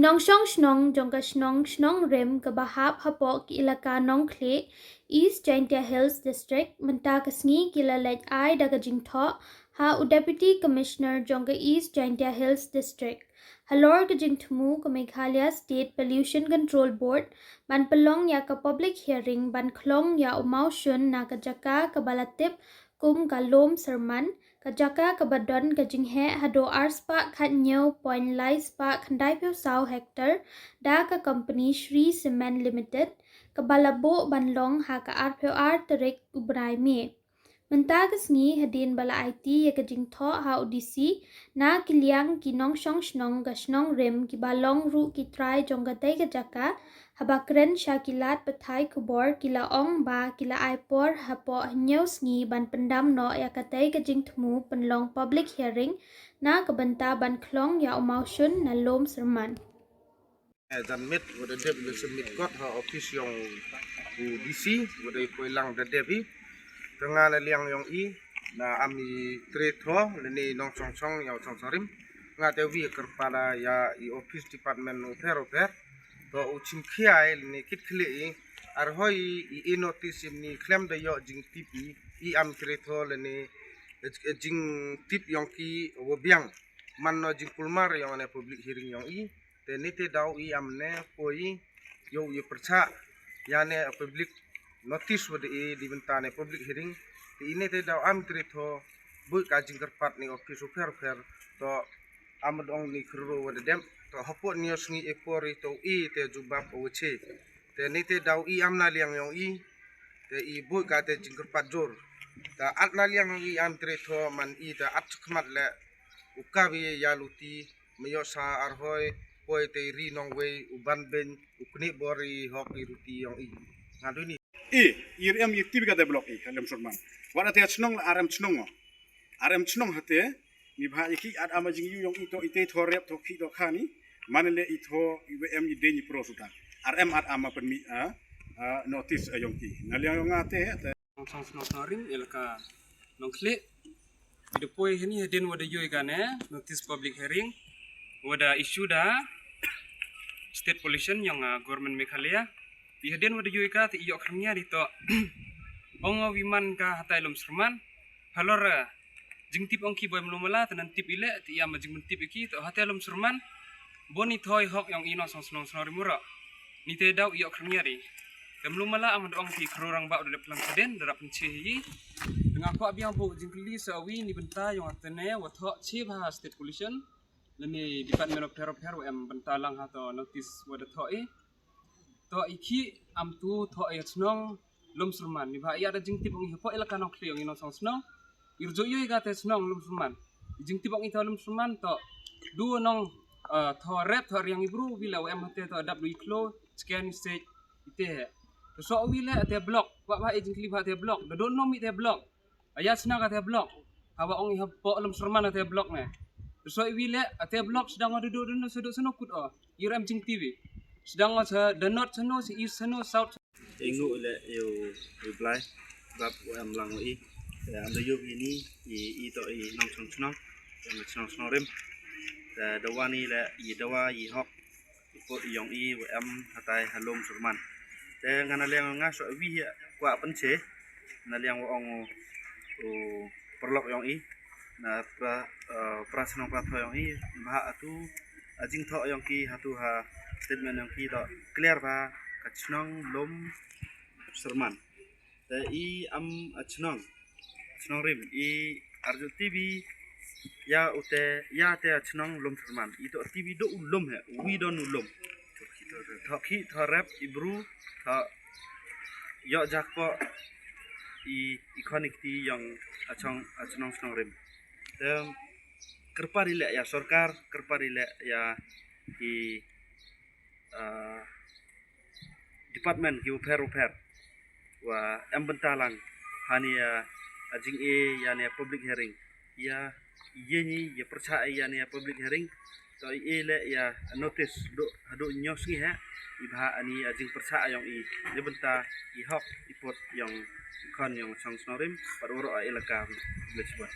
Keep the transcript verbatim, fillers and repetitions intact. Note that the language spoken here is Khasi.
Nongshong shnong jong ka shnong Shnongrim kaba hap hapoh ki ilaka Nongkhlieh, East Jaintia Hills District, mynta ka sngi ki la leit ai da ka jingthoh ha u Deputy Commissioner jong ka East Jaintia Hills District halor ka jingthmu ka Meghalaya State Pollution Control Board ban pynlong ïa ka public hearing ban khlong ïa u mawshun na ka jaka kaba la tip kum ka Lum Syrman, ka jaka kaba don ka jingheh haduh arspah khatñiew point laispah khyndai phew saw hektar da ka company Shree Cement Limited, kaba la buh ban long ha ka arphew ar tarik u bnai May. Mynta ka sngi hadien ba la aiti ïa ka jingthoh ha u D C, na ki liang ki nongshong shnong ka Shnongrim kiba long ruh ki trai jong katei ka jaka, haba kren sha ki lad pathai khubor ki la ong ba ki la ai por hapoh hynñiew sngi ban pyndam noh ïa katei ka jingthmu pynlong public hearing na ka bynta ban khlong ïa u mawshun na Lum Syrman. Eh, jan miet wat da dep ïa submit kot ha office yong u D C, wat da poi lang da dep i. Te nga na liang yong i, na am i tre tho lane nongshong shnong ïa u Shnong Shnongrim. Nga te wi kyrpad ïa i office department u pher u pher. To u chim khia i lane kit khlieh i, ar hoi i, i notice i ni khlem da ïoh jingtip i, i am tre tho lane, eh, jingtip yong ki wa biang. Man no jingkulmar yong ne public hearing yong i. Te ni te daw i am ne poi ïoh i pyrchah ïa ne public notice wa da i di bynta ne public hearing. Te i ni te daw am tre tho buh ka jingkyrpad ni office u pher u pher. To am dong ni kyrro wa da dem. To hapoh ni sngi e por i to i te jubab u che. Te ni te daw i am na liang yong i. Te i buh ka te jingkyrpad jur. Te at na liang yong i am tre tho man i te at chakmat le u ka bi ïa luti. Me ïoh sa ar hoi poi te ri nongwei u ban ben u kni bor i hok i ruti yong i. Nga duni. I, i rem i tibi ka te block i, ha Lum Syrman. Wat ate chnong la arem chnong. Arem chnong hate, ni bha i ki at ama jing yu yong i to i te tho rep tho ki to khani. Man le i tho i we em i de ni pro suta. Arem at ama pen mi a, a, notice a yong ki. Na liang yong ate, ate. Nongshong Shnong Shnongrim, ilaka Nongkhlieh. Depoi hani hadien wa da ïoh i ka ne, notice public hearing. Wa da issue da state pollution yong, ah, government Meghalaya. I hadien wa da ïoh i ka te i ïoh khang ïa di to. Ong wi man ka hatai Lum Syrman. Halor, ah, jingtip ong ki boi mlumala te nan tip i le te i am jingmyntip i ki to hatai Lum Syrman. Bon i thoi hok yong i nongshong shnong shnong rimura. Ni te daw i ïoh khang ïa di. Te mlumala am da ong ki khro rang ba u da lep lang kaden da rap nche hi. Te nga kwah biang bu jingkylli sa wi ni bynta yong atene wa thoh che bha state pollution. Lane Department of Health wa em bynta lang ha to notice wa da thoh i. To i ki am tu thoh i chnong Lum Syrman. Ni bha ïa da jingtip ong i hapoh ilaka Nongkhlieh ong i nongshong shnong. I rjo ïoh i ka te chnong Lum Syrman. I jingtip ong i to Lum Syrman to du nong, eh, tho rep tho riang i bru wi la wa em hate to dap du i klo chken i sej i te he. To so wi le ate block. Wa bha i jingkylli bha ate block. Da don nom i te block. Aya sna ka te block. Hawa ong i hapoh Lum Syrman ate block ne. To so wi le ate block sdang wa du du du no sedu seno kut o. I rem jing T V. Sdang wa se the north seno, se east seno, south. Ingu le yu yu blai bab wa em lang i. Ya am da yu ini i i to i nongshong shnong. Nongshong shnong rim. Da dawa ni le i dawa i hok. Ipot yong i wa em hatai ha Lum Syrman. Te nga na liang nga so wi hi kwa penche. Na liang wa ong u perlok yong i. Na pra, eh, pra shnong pra tho yong i. Bha atu a jingthoh yong ki hatu ha statement yong ki to clear bha ka chnong Lum Syrman. Te i am a chnong. Chnong rim i arju T V ya ute ya te a chnong Lum Syrman. I to T V do u lum he, wi don u lum. Tho ki tho rep i bru tho yo jak po i i connect ti yong a chong a chnong chnong rim. Te kyrpad i le ya sorkar, kyrpad i le ya i ah, department ki u pher u pher wa em bynta lang hani, ah, a jing e ya ne public hearing ya ye ni ya percha ya ne public hearing to i e le ya notice do hadu nyo sngi ha i bha ani a jing percha yong i ne bynta i hok i pot yong kon yong chong snorim pat oro a ilaka village board.